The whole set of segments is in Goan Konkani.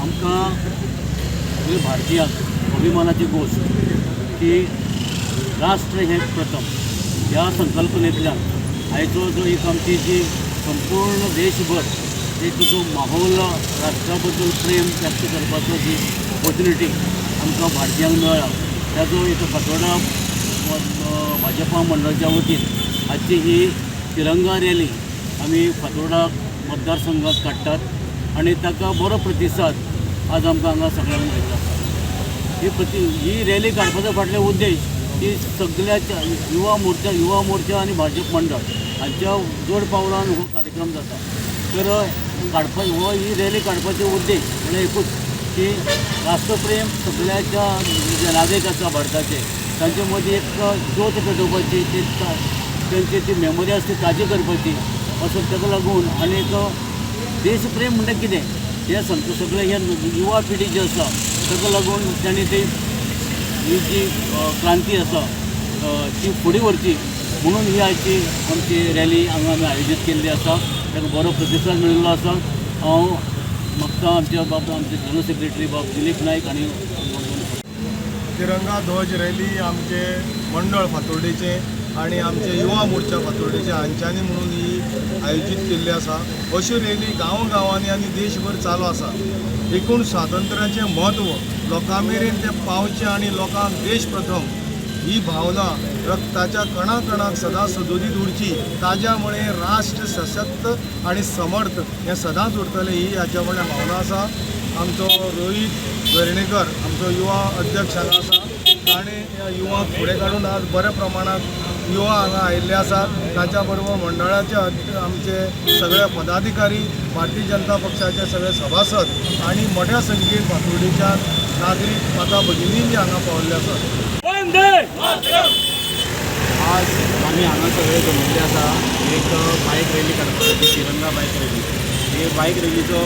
आमकां सगळे भारतीयांक अभिमानाची गोश्ट की राष्ट्र हें प्रथम ह्या संकल्पनेंतल्यान आयचो जो एक आमची जी संपूर्ण देशभर एक जो माहोल, राष्ट्रा बद्दल प्रेम व्यक्त करपाचो जी ऑपॉर्च्युनिटी आमकां भारतीयांक मेळ्ळा, ताजो एक फातोर्डा भाजपा मंडळाच्या वतीन आजची ही तिरंगा रॅली आमी फातोर्डा मतदारसंघात काडटात आनी ताका बरो प्रतिसाद आज आमकां हांगा सगळ्यांक मेळिल्लो आसा. ही रॅली काडपाचो फाटलो उद्देश की सगळ्याच्या युवा मोर्चा आनी भाजप मंडळ हांच्या जोड पावलान हो कार्यक्रम जाता. तर काडपा हो ही रॅली काडपाचो उद्देश म्हणल्यार एकूच की राष्ट्रप्रेम सगळ्याच्या जे नागरीक आसा भारताचे, तांचे मदीं एक ज्योत पेटोवपाची, ती तेंची ती मेमोरी आसा ती ताजी करपाची असो ताका लागून. आनी एक देशप्रेम म्हणटा कितें हें सांगता सगळे हे युवा पिढी जी आसा, ताका लागून तांणी ती ही जी क्रांती आसा ती फुडें व्हरची म्हणून ही आयची आमची रॅली हांगा आमी आयोजीत केल्ली आसा. ताका बरो प्रतिसाद मेळिल्लो आसा. हांव मागता आमच्या बाब, आमचे जनरल सेक्रेटरी बाब दिलीप नायक आनी तिरंगा ध्वज रॅली आमचे मंडळ फातोर्डेचे आणि आमचे युवा मोर्चा फातोर्डेचे हांच्यांनी म्हणून ही आयोजीत केल्ली आसा. अश्यो रॅली गांवागांवांनी आनी देशभर चालू आसा. एकूण स्वातंत्र्याचें म्हत्व लोकां मेरेन तें पावचें आनी लोकांक देश प्रथम ही भावना रक्ताच्या कणाकणाक सदां सदोदीत उरची. ताज्या मुळे राष्ट्र सशक्त आनी समर्थ हें सदांच उरतलें, ही हाच्या कडल्यान भावना आसा. आमचो रोहीत वेर्णेकर, आमचो युवा अध्यक्ष हांगा आसा. ताणें ह्या युवांक फुडें काडून आज बऱ्या प्रमाणात युवा हांगा आयिल्ले आसात. ताच्या बरोबर मंडळाचे आमचे सगळे पदाधिकारी, भारतीय जनता पक्षाचे सगळे सभासद आनी मोठ्या संख्येन फातोर्डेच्या नागरीक, माता भगिनी बी हांगा पावल्ले आसात. आज आमी हांगा सगळे जमिल्ले आसा एक बायक रॅली काडपा खातीर, तिरंगा बायक रॅली. हे बायक रॅलीचो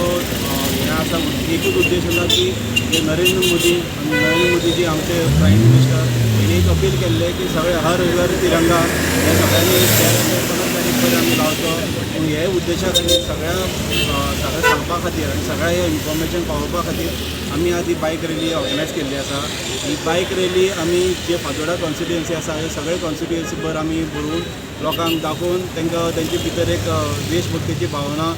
हें आसा, एकूच उद्देश आसा की जे नरेंद्र मोदी, नरेंद्र मोदीजी आमचे प्रायम मिनिस्टर, हेणी एक अपील केल्लें की सगळे हर घर तिरंगा हे सगळ्यांनी 13 ते 15 तारीख पर्यंत आमी लावचो. पूण हे उद्देशा खातीर सगळ्या सांगपा खातीर आनी सगळ्या हे इन्फॉर्मेशन पावोवपा खातीर आमी आज ही बायक रॅली ऑर्गनायज केल्ली आसा. ही बायक रॅली आमी जे फातोर्डा कॉन्स्टिट्युएन्सी आसा, हे सगळे कॉन्स्टिट्युएन्सी भर आमी भरून लोकांक दाखोवन तांकां तेंचे भितर एक देशभक्तीची भावना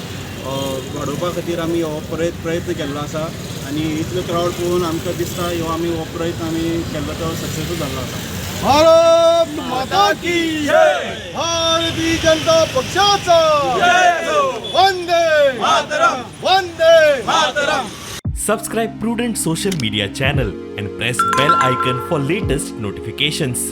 वाडोवपा खातीर आमी हो प्रयत्न केल्लो आसा. आनी इतलो क्रावड पळोवन आमकां दिसता हो आमी हो प्रयत्न आमी केल्लो तो सक्सेसफूल जाल्लो आसा. भारत माता की जय! भारतीय जनता पक्षाचा! Vande Mataram! Vande Mataram! Subscribe Prudent Social Media channel and press bell icon for latest notifications.